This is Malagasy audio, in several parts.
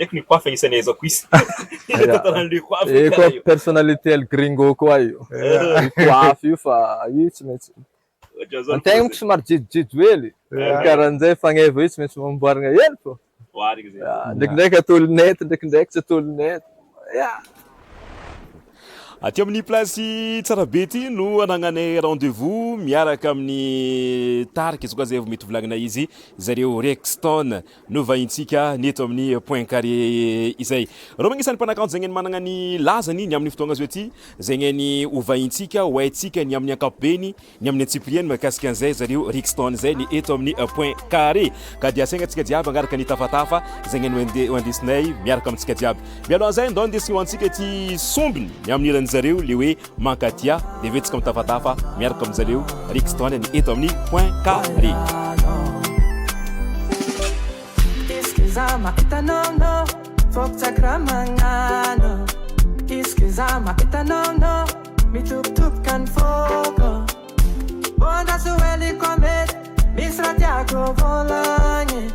Ndraiky ny coiffe agnisan'ny ahaizako izy. Tena tantaran'le coiffe Io koa karaha io. personnalité El Gringo koa io. Io coiffe io fa io tsy maintsy. Ohatran'izao ny Antegna manko paoziny. somary jejojejo hely. Karahan'izay fagneva io tsy maintsy amboarina hely fô. Oharina zay. Ya, ndraikindraiky atao lunette, ndraikindraiky tsy atao lunette. Ya. Aty amin'ny place Tsarabe ity no anagnanay rendez-vous miaraka amin'ny tarika izy koa zay vao mety volagnina izy zareo Rexton no vahintsika ny eto amin'ny Point Carré izay. Reo magnisan'ny mpanakanto zegny managna ny lazany ny amin'ny fotoagna zao ty zegny ny ho vahintsika ho haintsika ny amin'ny ankapobeny Ny amin'ny antsipiriany mahakasika an'izay zareo Rixton izay ny eto amin'ny Point Carré. Ka dia asaigna antsika jiaby hanaraka ny tafatafa izay no ho andesinay miaraka amintsika jiaby. Mialoha an'izay ndao andesigna ho antsika ity sombiny ny amin'ny hiran'ny zareo le hoe Mankatia dia avy eo tsika mitafatafa miaraka amin'zareo Rixton ny eto amin'ny Point Carré. Mitopitopoka ny foko Ô andraso hely komety Misy raha tiako volagny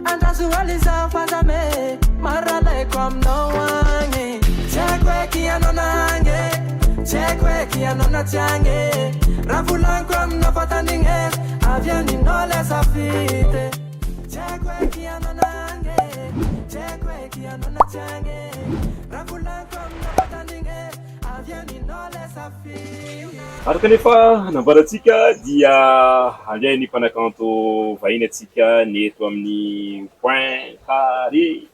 Andraso hely izaho fa aza me Maro raha alaiko aminao agny Tsy haiko eky ianao na agny e Tsy haiko eky ianao na tsy agny e Raha volagniko aminao fa tandrigneso Avy aninao le safidy Tsy haiko eky ianao na agny e Tsy haiko eky ianao na tsy agny e Raha volagniko aminao fa tandrigneso Araka ny efa nambarantsika dia handray ny mpanakanto vahiny antsika ny eto amin'ny Point Carré.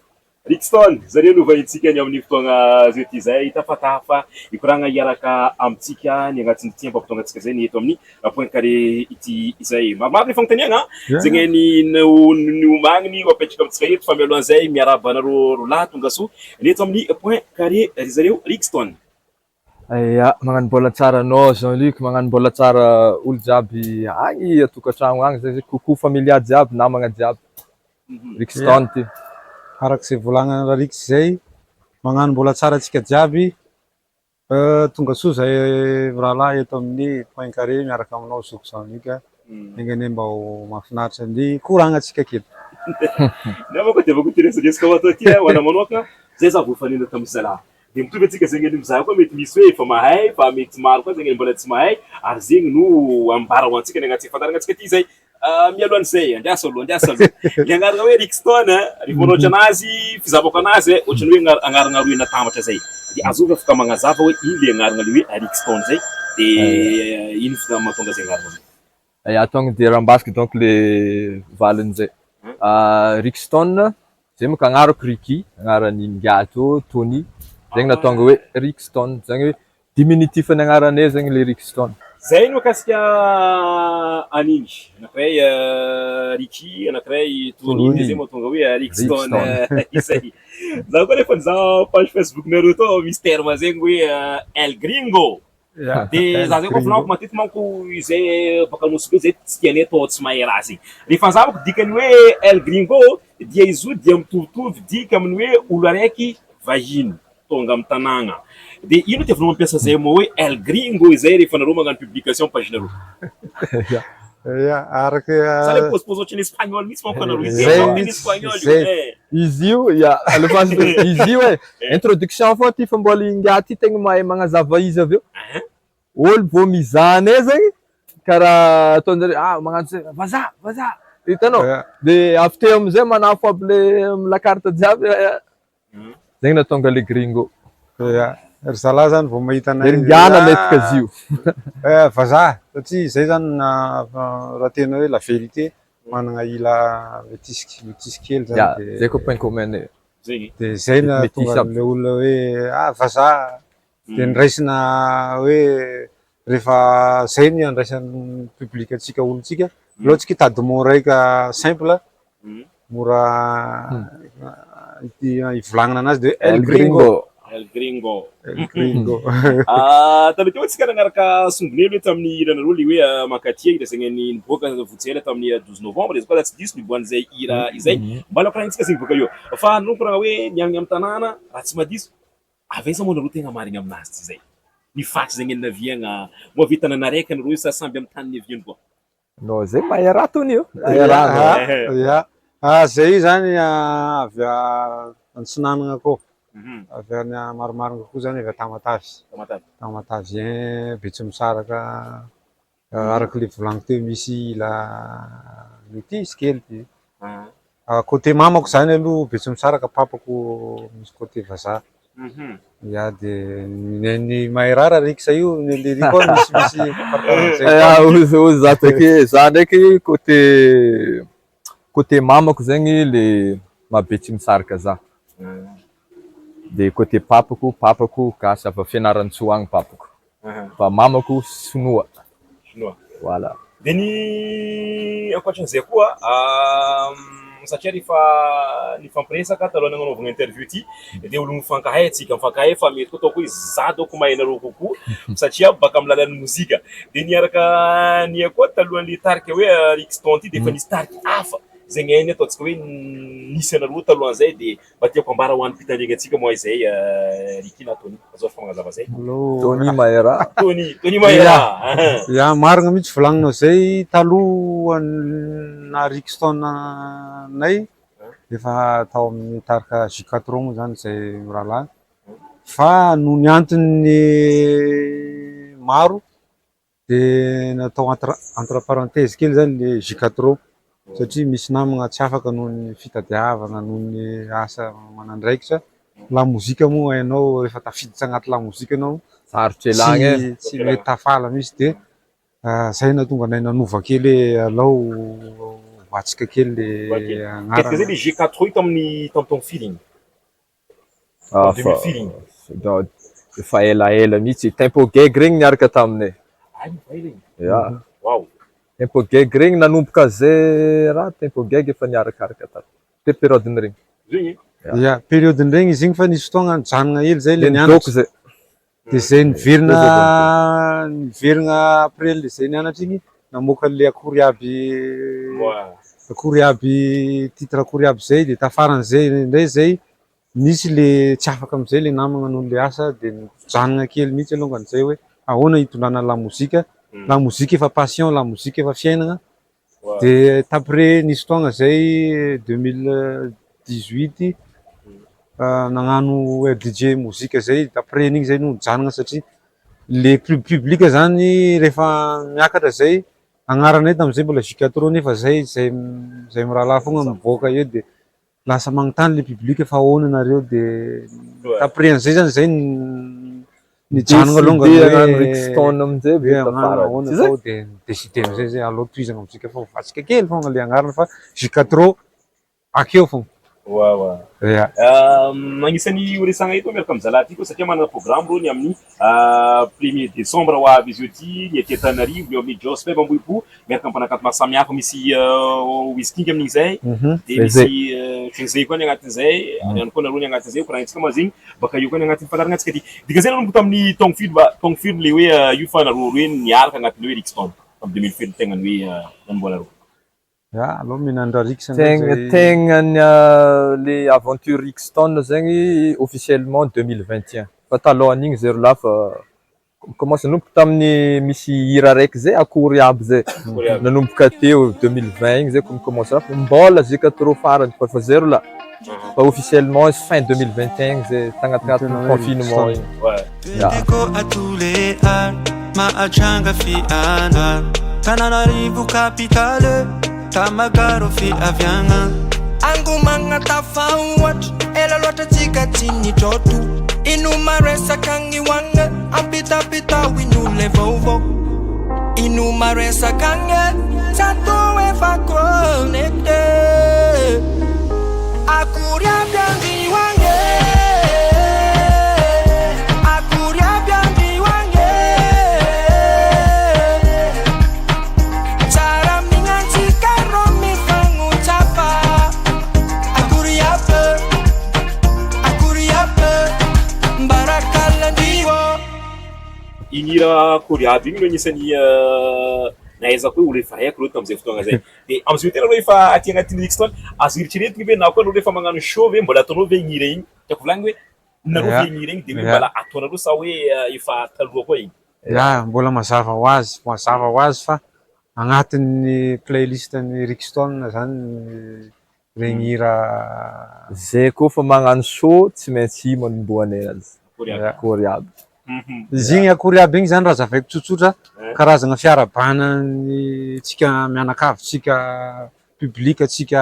Rixton, zareo no vahintsika ny amin'ny fotoagna zao ty izay, hitafatafa, hikoragna hiaraka amintsika ny agnatin'ity ampapotoagna antsika izay ny eto amin'ny Point Carré ity izay. Maromaro ny fagnontaniagna zegny ny nomagniny ho apetraka amintsika eto fa mialohan'izay miarahaba anareo roalahy tongasoa Ny eto amin'ny Point Carré ry zareo Rixton. Ya, magnano mbola tsara anao Jean Luc, magnano mbola tsara olo jiaby agny atokantragno agny zay, coucou familia jiaby, namagna jiaby. Rixton ty. Araka izay volagnan'i Rarix izay, magnano mbola tsara antsika jiaby, Tonga soa zahay mirahalahy eto amin'ny Point Carré miaraka aminao zoky Jean Luc a. Enga anie mba ho mahafinaritra ny koragnantsika kely. Ny ahy manko dia afaka te-hiresadresaka ho atao aty ho anah manokana, zay za voafanena tamin'ny zalahy. Dia mitovy antsika zegny eny mizaha koa mety misy hoe efa mahay fa mety maro koa zegny mbola tsy mahay ary zegny no ambara ho antsika ny agnatin'ny fandaharanantsika aty zay. Mialoha an'izay, andraso aloha, andraso aloha. Ny agnarana hoe Rixton, rehefa manoatra anazy, fizavako anazy, ohatran'ny hoe agnarana roe natambatra zay. Dia azovy afaka magnazava hoe ino le agnarana le hoe Rixton zay, dia ino fomba mahatonga zay agnarana zay. Ya, tonga dia rambasiko donc le valiny zay. Rixton, zay manko agnarako Ricky, agnaran'i ingahy tô Tony, zegny nahatonga hoe Rixton, zegny hoe Diminutif ny agnaranay zegny le Rixton. Zay ny mahakasika an'iny. Anakiray Ricky, anakiray Tony, de zay mahatonga hoe Rixton izay. Za koa rehefa nizaha page Facebook nareo tao misy terme zegny hoe El Gringo. De za zay koa volaniko matetiky manko izay baka Nosy Be zay tsy tianay atao tsy mahay raha zegny. Rehefa nizaha manko dikany hoe El Gringo dia izy io dia mitovitovy dika amin'ny hoe olo araiky vahiny. tonga am tanagna. De ino tiavinao mampiasa zay mot hoe El Gringo izay rehefa nareo magnano publication am page nareo? Ya, araka Sa le pôzipôzy ohatran'ny espagnol mihitsy manko anareo io, Zay tena teny mihitsy, espagnol io zay. eh. Izy io, ya, alefaso izy io e, introduction fô ty fa mbola ingahy ty tegna mahay magnazava izy avy eo. Hein? Olo vao mizaha anay zegny karaha ataonjare ah magnano zay vazaha vazaha, hitanao? De avy teo amizay manafo aby le am la carte jiaby. Zegny nahatonga le gringo. Ya, ry zalahy zany vao mahita anay. Ringana nametraka azy io. Eh, vazaha, satria zay zany raha tena hoe la vérité, manana ila métis métis kely zany Ya, zay koa point commun e. De zay nahatonga an'le olona hoe ah vazaha, de noraisina hoe rehefa zay ny andraisan'ny public antsika olontsika, aleo tsika hitady mot raika simple mora hivolagnana anazy de hoe El Gringo. El Gringo. El Gringo. Taloha teo antsika nagnaraka sombiny hely hoe tamin'ny hiranareo le hoe Mankatia, hira zegny niboaka vao tsy ela tamin'ny 12 novembre izy koa raha tsy diso niboahan'izay hira izay. Mbola koragnitsika zegny boaka eo. Fa nareo mikoragna hoe niangona amin'ny tanàna raha tsy madiso. Avy aiza moa nareo tegna marigny aminazy ty zay? Ny faritry zegny naviagna, moa ve tanàna araiky nareo sa samby amin'ny tany niaviany koa? Non zay mahay raha tony io. Mahay raha. Ya, ya. Zay zany avy a. Antsinanana koa, avy any marimarina kokoa zany avy Tamatave. Tamatave. Tamatavien, Betsimisaraka, araka le volagniko teo misy ila metisy kely ty. Côté mamako zany aloha Betsimisaraka, papako misy côté vazaha. Ya de ny ny Maherara Rix io, ny le ry koa misy misy farifaran'izay koa. Ya ozy ozy za take, za ndraiky côté côté mamako zegny le maha Betsimisaraka za. De côté papako, papako gasy avy Fianarantsoa agny papako. Fa mamako sinoa. Sinoa. Voilà. De ny ankoatran'izay koa, satria rehefa nifampiresaka talohan'ny nanaovana interview ity de olo mifankahay antsika, mifankahay fa mety koa ataoko hoe za daoko mahay anareo kokoa satria baka amin'ny lalan'ny mozika. De niaraka nia koa talohan'le tarika hoe Rixton ty de efa nisy tarika hafa zegny hainy ataontsika hoe nisy anareo talohan'izay de mba tiako ambara ho an'ny mpitandregny antsika moa izay Ricky na Tony. Azao fa magnazava zay. Tony Maera. Tony, Tony Maera. Ya, marina mihitsy volagninao zay, taloha Rixton anay efa tao amin'ny tarika J4 moa zany zay mirahalahy fa noho ny antony maro de natao entre entre parenthèse kely zany le J4 satria misy namagna tsy afaka noho ny fitadiavana, noho ny asa manandraikitra. Lamozika moa hainao rehefa tafiditra agnaty lamozika anao Sarotry elagna e. tsy tsy mety tafala mihitsy de zay nahatonga anay nanova kely hoe alao ovatsika kely le Ketika zay agnarana. le J4 io tamin'ny tamin'ny firy igny? Ah, Tamin'ny fa 2000 firy igny? da- efa elaela mihitsy. Tempo Geg regny niaraka taminay. Ay, efa ela igny. Ya. Wow. Tempo Geg regny nanomboka zay raha Tempo Geg efa niarakaraka tato. Te période regny. Zegny e? Ya, période regny izy igny fa nisy fotoagna nijanona hely zay le Le nianatra. nidoko zay. De zay niverina Zay vao niverina après le zay nianatra igny namoaka an'le akory aby Wa. akory aby titre akory aby zay de tafaran'izay indray zay nisy le tsy afaka amizay le namagna noho le asa de nijanona kely mihitsy alongany zay hoe ahoana hitondrana lamozika, lamozika efa passion, lamozika efa fiainana. Wa. De d'après nisy fotoagna zay 2018 nagnano DJ mozika zay, d'après an'igny zay no nijanona satria le public zany rehefa miakatra zay agnaranay tamizay mbola J4 nefa zay zay zay mirahalahy fogna mivoaka eo de lasa magnontany le public fa ahoana nareo de d'après an'izay zany zay nijanona alongany Décidé hagnano hoe Rixton amizay hoe vita hagnano farany. ahoana Tsy zay? atao de décidé amizay zay aleo tohizana mozika fa ovatsika kely fogna le agnarana fa J4 akeo fogna. Wa wa. Ya. Agnisan'ny horesagna eto miaraka amin'ny zalahy ty koa satria manana programme reo ny amin'ny premier décembre ho avy izy io ty ny aty Antananarivo eo amin'ny Jospeh Ambohipo miaraka amin'ny mpanakanto maro samihafa misy Wizking amin'igny zay de Zay. misy José koa ny agnatin'izay ary ihany koa nareo ny agnatin'izay koragnitsika ma zegny baka eo koa ny agnatin'ny fandaharanantsika ty. Dikazay nanomboka tamin'ny taogno firy mba taogno firy le hoe io fa nareo roe niaraka agnatin'ny hoe Rixton tamin'ny 2000 firy tegna ny hoe nanombohanareo. Ya, aleo mihinandra Rix ndray Tegna zay. tegna ny le aventure Rixton zegny officiellement 2021. Fa talohan'igny zay ro lahy fa commence nanomboka tamin'ny misy hira raiky zay akory aby zay. Akory aby. Nanomboka teo 2020 igny zay commence raha fa mbola J4 farany fa fa zay ro lahy. Fa officiellement izy fin 2021 zay tagnatignatin'ny Tena hoe confinement Rixton. igny. Ouais. Ya. Tiako atoleary Mahajanga fianara Tananarivo capitale Tamagaro fiaviagna Angomagna tafahoatra Ela loatra tsika tsy nitroto Ino maresaka agny hoagna Ampitapitao ino le vaovao Ino maresaka agny Zato efa connecté Akory aby andrio agny Akory aby andrio agny Tsara mignantsika rô mifagnotsapa Akory aby Akory aby Mbarakalandrio Igny hira akory aby igny no agnisan'ny nahaizako hoe olo efa haiko reo tamin'izay fotoagna zay. De amizao tena reo efa aty agnatin'ny Rixton, azo eritreretigny ve na koa nareo efa magnano show ve mbola ataonao ve igny hira igny? Tiako volagniny hoe nareo Ya. ve igny hira igny de hoe Ya. mbola ataonareo sa hoe efa taloha koa igny? Ya, mbola mazava ho azy, mazava ho azy fa agnatin'ny playlist ny Rixton zany. Regny hira. Zay koa fa magnano show tsy maintsy manombohanay azy. Akory aby. Akory aby. Izy igny akory aby igny zany raha zavaiko tsotsotra, karazagna fiarahabana ny tsika mianakavy, tsika public, tsika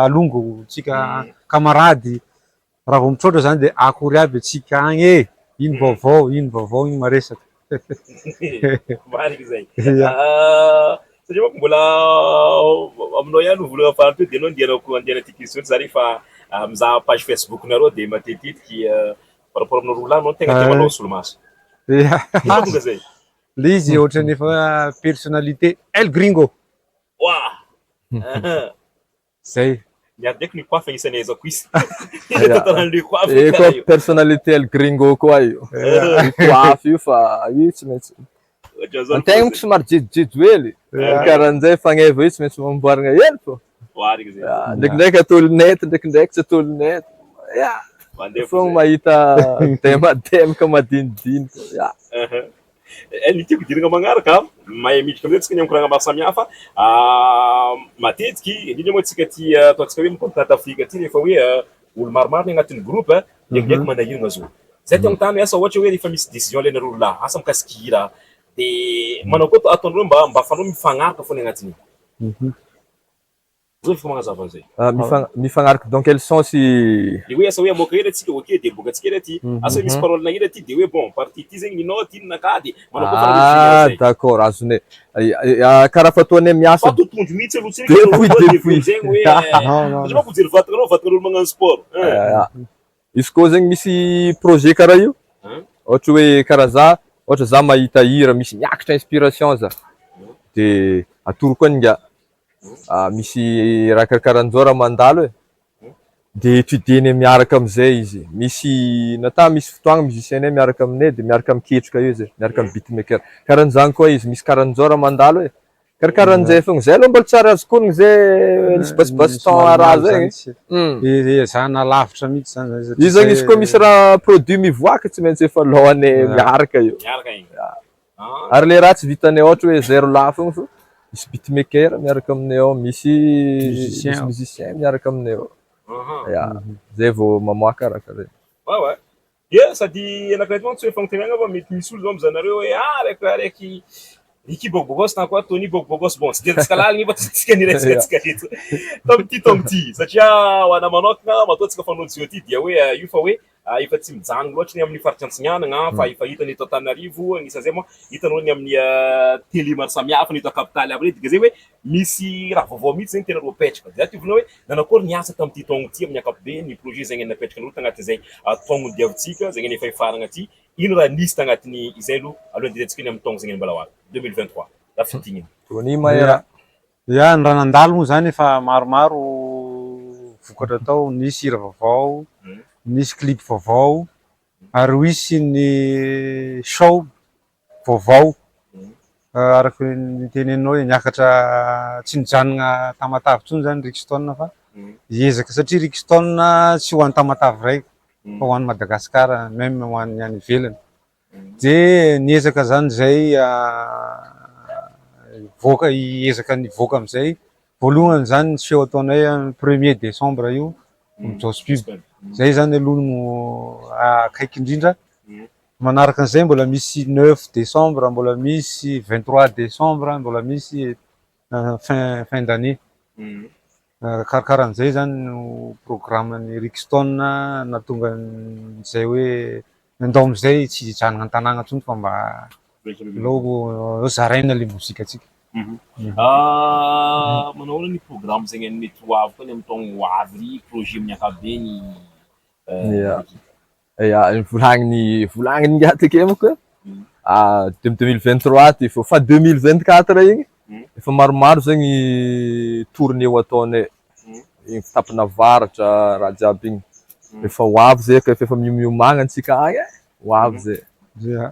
alongo, tsika camarade, raha vao mitroatra zany de akory aby atsika agny e, ino vaovao, ino vaovao, ino maresaka. Marina izay. Satria manko mbola aminao ihany no voalohany farany teo dia ianao andehanako andehanan'ity question ity za rehefa mizaha page Facebook nareo dia matetiteky par rapport aminao roa lahy anao no tegna tia manao solomaso. Ia. Inona tonga zay? Le izy ohatran'ny efa personnalité El Gringo. Wah! Zay. Miady ndraiky ny coiffe agnisan'ny ahaizako izy. Tantaran'le coiffe Io koa karaha io. personnalité El Gringo koa io. Io coiffe io fa io tsy maintsy. Ohatran'izao ny Antegna manko paoziny. somary jejojejo hely. Karahan'izay fagneva io tsy maintsy mamboarina hely fô. Oharina zay. Ah, Ndraikindraiky atao lunette, ndraikindraiky tsy atao lunette. Ya, Mandeha fo fogna zay. mahita demademaka madinidinika. Ya. Eh, ny tiako idirana magnaraka, mahay miditra amizay tsika ny amin'ny koragna maro samihafa, matetiky, indrindra moa tsika aty ataontsika hoe mi-continent Afrika aty rehefa hoe olo maromaro ny agnatin'ny groupe, ndraikindraiky manahirana zo. Zay te hanontany hoe asa ohatra hoe rehefa misy décision alainareo roa lahy, asa mikasiky hira, de manao koa ataonareo mba mba afahanareo mifagnaraka foana agnatiny. Zao efa magnazava an'izay. Ah, mifagnaraka dans quel sens i. Le hoe asa hoe hamoaka hira tsika ok de aboakantsika hira ty, asa hoe misy parole na hira ty de hoe bon partie ty zegny ninao ty ninakahy de manao koa Ah d'accord azonay. Karaha fataonay miasa. Fa totondro mihitsy aloha tsika Depuis depuis. zegny hoe satria manko mijery vatagna anao vatagnan'olo magnano sport. Izy koa zegny misy projet karaha io, ohatra hoe karaha za, ohatra za mahita hira misy miakatra inspiration za, de atoroko an'ingahy, misy raha karakaran'izao raha mandalo e, de étudier-nay miaraka amizay izy, misy nata misy fotoagna musicien-nay miaraka aminay de miaraka miketrika eo zay, miaraka amy beatmaker, karan'izany koa izy misy karan'izao raha mandalo e, Karakaran'izay fogna, zay aloha mbola tsy ary azoko honogno zay nisy basibaston raha zay. Ezahana lavitra mihitsy zany zay satria Io zany izy koa misy raha produit mivoaka tsy maintsy efa alohanay miaraka io. Miaraka igny. Ary le raha tsy vitanay ohatra hoe zay roa lahy fogna fa misy beatmaker miaraka aminay ao, misy misy musicien miaraka aminay ao. Ya, zay vao mamoaka raha karaha io. Ouais ouais. Dia sady anankiray mantsy hoe fagnontaniana fa mety misy olo zao mizaha anareo hoe ah raiky raiky Ricky bogobogosy na koa Tony bogobogosy bon tsy dia antsika lalina io fa tsy tsika niresaka antsika eto tamin'ity taogno ity satria ho ana manokana matoa antsika fanao jeu ty dia hoe io fa hoe efa tsy mijanona loatra ny amin'ny faritra Antsinanana fa efa hita ny eto Antananarivo anisan'izay moa hitanao ny amin'ny télé maro samihafa ny eto an-kapitaly aby ireny dikazay hoe Misy raha vaovao mihitsy zegny tena roapetraka. Za ty volana hoe nanakory ny asa tamin'ity taogno ity amin'ny ankapobeny ny projet zegny napetrakanareo tagnatin'izay taogno diavintsika zegny efa hifaragna ty. Ino raha nisy tagnatin'ny izay aloha aloha andirantsika ny amin'ny taogno zegny mbola ho avy 2023. Raha fintignina. Tony Maera. Ya, ny raha nandalo moa zany efa maromaro vokatra tao, nisy hira vaovao, nisy clip vaovao, ary ho hisy ny show vaovao araka ny teneninao hoe niakatra tsy nijanona Tamatave intsony zany Rickstone fa hiezaka satria Rickstone tsy ho an'i Tamatave iray fa ho an'i Madagasikara même ho an'ny any ivelany de niezaka zany zay hivoaka hiezaka ny hivoaka amizay voalohany zany ny seho ataonay premier décembre io Joss Pub zay zany aloha no akaiky indrindra Manaraka an'izay mbola misy neuf décembre, mbola misy 23 décembre, mbola misy fin fin d'année. Karakaran'izay zany no programme-n'ny Rickstone nahatonga an'izay hoe ndao amin'izay tsy hijanona an-tanàna intsony fa mba aleo zaraina ilay mozikantsika. Manao ahoana ny programme zegny mety ho avy koa ny amin'ny taogno ho avy ry projet amin'ny ankapobeny? Ya, ya volagniny volagniny ingahy take manko hoe 2023 ty fô fa 2024 igny efa maromaro zegny tournée ho ataonay, igny fitampinavaratra raha jiaby igny, efa ho avy zay ka efa miomana antsika agny e, ho avy zay. Ya.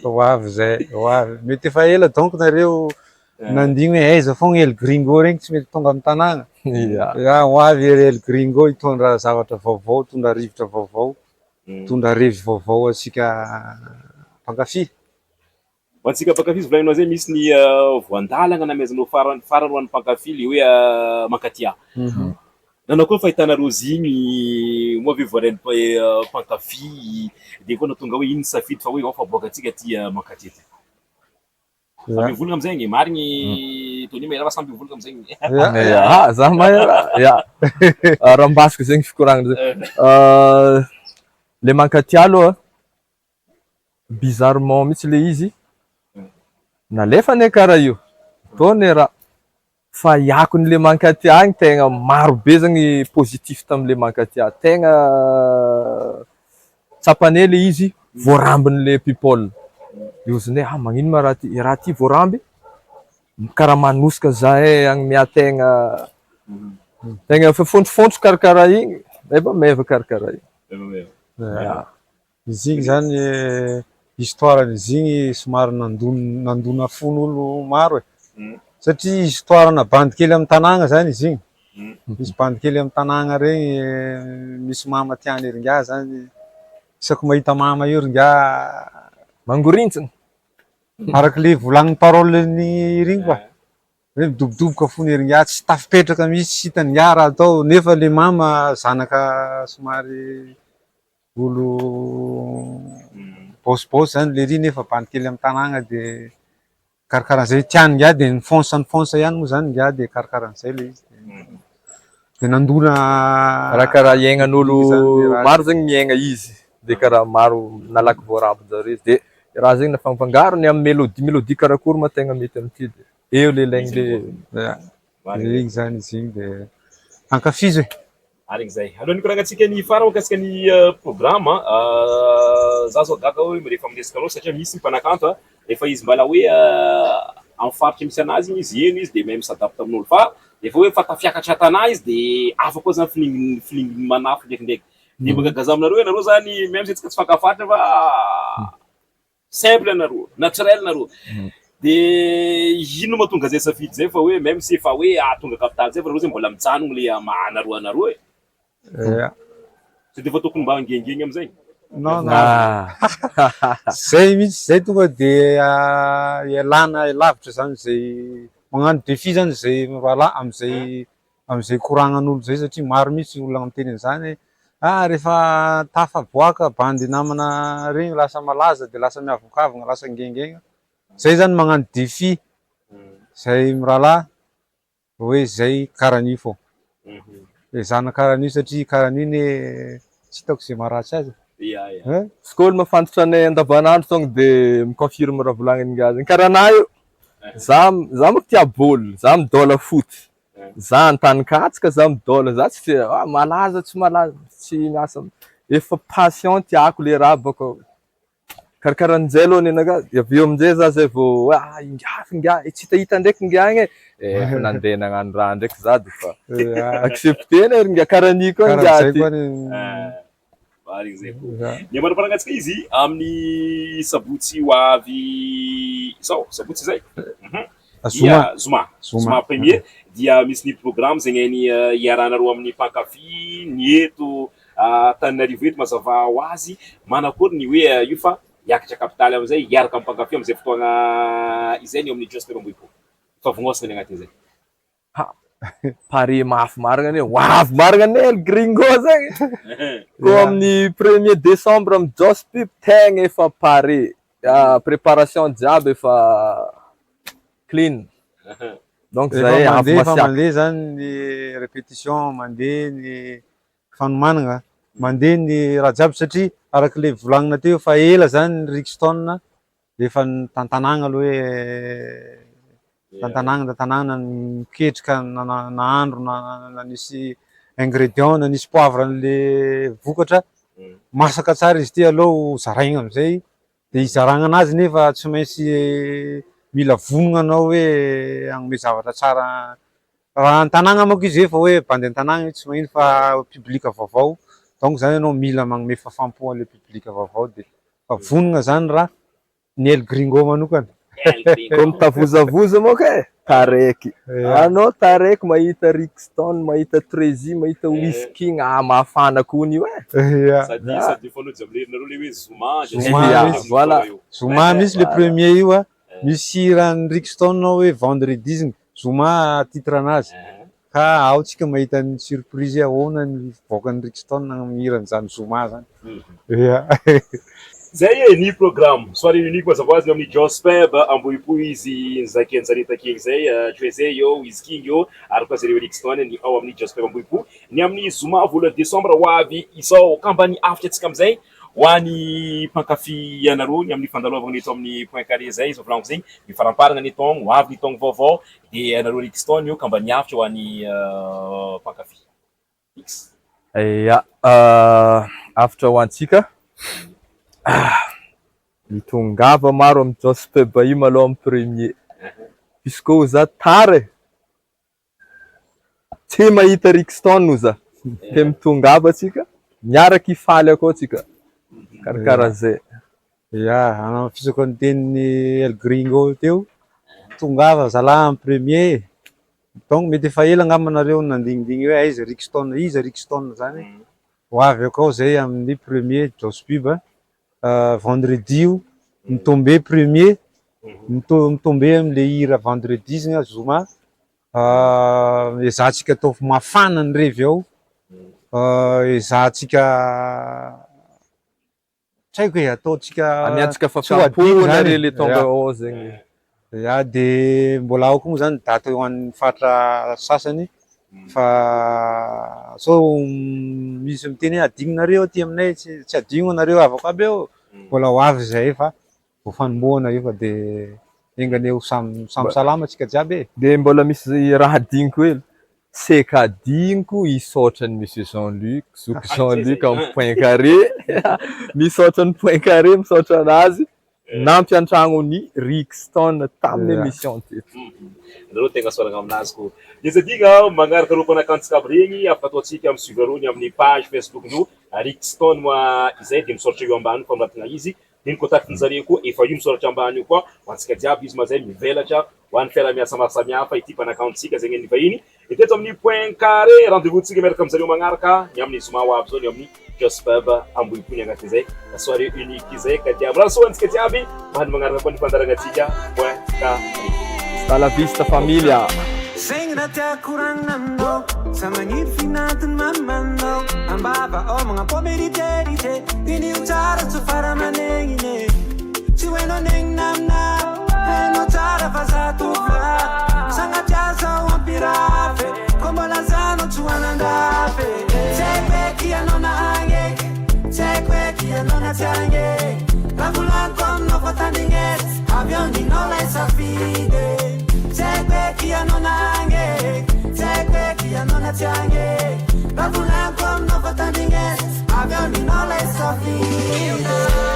Ho avy zay, ho avy. Mety efa ela donc nareo nandigny hoe aiza foagna El Gringo regny tsy mety tonga amin'ny tanàgna. Ya, ho avy ery El Gringo hitondra zavatra vaovao, hitondra rivotra vaovao, hitondra revy vaovao ho antsika mpankafy. Ho antsika mpankafy izy volagninao zay misy ny voan-dalagna namezanao farany farany ho an'ny mpankafy le hoe mankatia. Nanao akory fahitanareo izy igny, moa ve voarain'ny mpankafy de koa nahatonga hoe ino ny safidy fa hoe ao fa aboakantsika ty mankatia ty. Samby mivolagna amizay igny, marigny Tony mahay raha fa samby mivolagna amizay igny. Ya, za mahay raha, ya. Rambasiko zegny fikoragnana zay. Le mankatia aloha Bizarrement mihitsy le izy, nalefa anie karaha io, tô ny raha, fa iakon'le mankatia agny tegna maro be zagny positif tamle mankatia, tegna tsapanay le izy voarambin'le people, de ozinay ah magnino ma raha ty, i raha ty voaramby karaha manosika zahay agnomea tegna, tegna efa fontrofontro karakaraha igny, maivamaiva karakaraha igny. Ya. Izy igny zany histoire an'izy igny somary nandona fon'olo maro e, satria histoire ana bandy kely amin'ny tanàgna zany izy igny, misy bandy kely amin'ny tanàgna regny misy mama tiany ringahy zany, isaky mahita mama io ringahy Mangorintsina. Araka le volagnin'ny parole-ny regny fa hoe midobodoboka fony ringahy, tsy tafipetraka mihitsy, tsy hitan'ingahy raha atao nefa le mama zanaka somary olo bôsibôsy zany lery nefa bandy kely amin'ny tanàgna de karakaran'izay tiany ingahy de nifonce nifonce ihany moa zany ingahy de karakaran'izay le izy de nandona Raha karaha iaignan'olo maro zegny miaigna izy de karaha maro nalaky voarambin-jareo izy de raha zegny nafangafangarony amin'ny mélodie, mélodie karakory ma tegna mety amin'ity de eo le ilaigny le De igny zany izy igny de ankafizo e. Marigny zay. Alohan'ny hikoragnantsika ny farany mikasika ny programme, za zao gaga hoe rehefa miresaka anao satria misy ny mpanakanto rehefa izy mbala hoe amin'ny faritra misy anazy igny izy heno izy de mahay mi-s'adapte amin'olo fa rehefa hoe efa tafiakatra tanà izy de hafa koa zany feeling feeling manafo ndraikindraiky. De mahagaga za aminareo hoe nareo zany même si antsika tsy fankafatra fa Simple nareo, naturel nareo. De ino mahatonga zay safidy zay fa hoe même si efa hoe tonga capital zay fa nareo zay mbola mijanogno le maha anareo anareo e. Ya. Sao de efa tokony mba hangengegny amizay? Non non. Zay mihitsy, zay tonga de ialana lavitra zany zay magnano défi zany zay mirahalahy amizay amin'izay koragnan'olo zay satria maro mihitsy olona miteny an'izany hoe ah rehefa tafaboaka bandy namana regny lasa malaza de lasa miavonkavogna lasa ngengegna, zay zany magnano défi zay mirahalahy hoe zay karaha an'io fô, ezahana karaha an'io satria karaha an'io anie tsy hitako ze maharatsy azy e. Izy koa olo mahafantatra anay andavanandro tonga de mi-confirme raha volagnin'ingahy zegny, karaha anah io za za manko tia baolina, za midôla foot, Za antany katsaka za midôla za tsy tia ah malaza tsy malaza tsy miasa efa passion tiako le raha bôka karakaranjay aloha nenakà de avy eo amizay za zay vao hoe ah ingahy f'ingahy tsy hitahita ndraiky ingahy igny e, efa nandeha nagnano raha ndraiky za de efa accepter-na ry ingahy karaha an'io koa ingahy ty. Marigny zay koa. Ny amanaparanantsika izy amin'ny sabotsy ho avy izao, sabotsy izay? Dia zoma, zoma premier dia misy ny programme zegny hainy iarahanareo amin'ny mpankafy ny eto Antananarivo eto mazava ho azy, manakory ny hoe io fa hiakatra kapitaly amin'izay hiaraka amin'ny mpankafy amin'izay fotoagna izay ny eo amin'ny Jospeh Ambohipo. Fa vonosana ny agnatin'izay. Ha! Pare mafy marina anie, ho avy marina anie El Gringo zegny! Koa amin'ny premier décembre amin'ny Joss Pip tegna efa pare, préparation jiaby efa clean, donc Efa zahay avy mandeha, efa masiaka. mandeha zany ny répétition, mandeha ny fanomanagna, mandeha ny raha jiaby satria araka le volagnina teo efa ela zany ny Rixton Efa tantanagna aloha hoe tantanagna tantanagna niketrika nahandro nanisy ingrédients nanisy poivre an'le vokatra masaka tsara izy ity aleo ho zaraigna amizay de hizaragna anazy nefa tsy maintsy mila vonona anao hoe hanome zavatra tsara raha an-tanàgna manko izy efa hoe bandy an-tanàgna io tsy magnino fa public vaovao donc zany ianao mila magnome fahafaham-po an'le public vaovao de Fa vonona zany ra ny El Gringo manokana. Ko mitavozavoza manko e, taraiky. Anao taraiky mahita Rixton, mahita Trezy, mahita Whisky, ah mafana koa io e. Sady sady efa nody amin'ny herinareo le hoe zoma. Zoma mihitsy. Voilà. Zoma mihitsy le premier io a. Misy hiran'i Rickstone ao hoe Vendredi, zoma titre anazy. Ka ao tsika mahita ny surprise hoe ahoana ny fivoakan'i Rickstone mihira an'izany zoma zany. Ia. Zay e ny programme. Soirée unique mazava ho azy ny amin'ny Joss Pub Ambohipo izy nizakianjareo takeny zay, Trezay eo, Wiz King eo ary koa zareo Rickstone ny ao amin'ny Joss Pub Ambohipo ny amin'ny zoma voalohany desambra ho avy izao. Ka mba ny hafitra antsika amin'izay ho an'ny mpankafy anareo ny amin'ny fandalovana eto amin'ny Point Carré zay izao volaniko zegny, mifaramparana ny taogno, ho avy ny taogno vaovao dia ianareo Rickstone io ka mba ny hafitra ho an'ny mpankafy. X. Ya, hafitra ho antsika, mitongava maro amin'ny Joss Pub io malôha amin'ny premier, puisque za tara e! Tsy mahita Rickstone oza de mitongava tsika miaraka hifaly akao tsika karakara zay. Ya, hanamafisako ny tenin'i El Gringo teo, tongava zalahy en premier e! Donc mety efa ela angamba nareo no nandinindiny hoe aiza Rickstone, iza Rickstone zany, ho avy akao zay amin'ny premier Joss Pub vendredi io, mi-tomber premier, mi-tomber amin'le hira vendredi zany zoma, Ezahantsika atao mafana ny revy ao, ezahantsika tsy haiko e, ataontsika Amiantsika tsy ho adino fakampo zany nare e. le tonga ao zegny. Ya, de mbola ao koa moa zany daty ho an'ny faritra sasany fa sao misy miteny hoe adinonareo aty aminay, tsy adino anareo havako aby eo, mbola ho avy zahay fa Vao fanombohana io fa de enga anie ho samy samy salama tsika jiaby e. De mbola misy raha adinoko hely, seka adinoko hisaotra an'i Monsieur Jean Luc, zoky Jean Luc amin'ny Point Carré, misaotra an'i Point Carré, misaotra anazy nampiantragno ny Rickstone tamin'ny émission teto. Nareo tegna soaragna aminazy ko. De tsy adino magnaraka reo mpanakantsika aby regny afaka ataontsika mi-suivre reo ny amin'ny page Facebook ndreo Rickstone moa izay de misoratra eo ambany fanoratana izy Dia ny contact njareo koa efa io misoratra ambany io koa ho antsika jiaby izy ma zay mivelatra ho an'ny fiaraha-miasa maro samihafa ity mpanakantontsika zegny ny vahiny eto amin'ny Point Carré. Rendez-vous tsika miaraka aminjareo magnaraka ny amin'ny zoma ho avy zao ny amin'ny Just Pub Ambohipo ny agnatin'izay soirée unique izay ka dia mirary soa antsika jiaby mahay magnaraka koa ny fandaharanantsika Point Carré. Hasta la vista familia. Zegny raha tiako koragnina aminao Za magniry finantiny mamanao Ambava ao magnampô meriterite Diniho tsara tsy fara manegniny e Tsy ho hainao negnina aminah Hainao tsara fa za tovolahy Sagnatria zaho hampirafy e Kô mbola zanao tsy ho anandafy e Tsy haiko eky ianao na agny eky Tsy haiko eky ianao na tsy agny e Raha volagniko aminao fa tandrigneso Avy eo ninao lay safidy e Tsy haiko eky ianao na agny e Tsy haiko eky ianao na tsy agny e Raha volagniko aminao fa tandrigneso Avy eo ninao lay safidy e.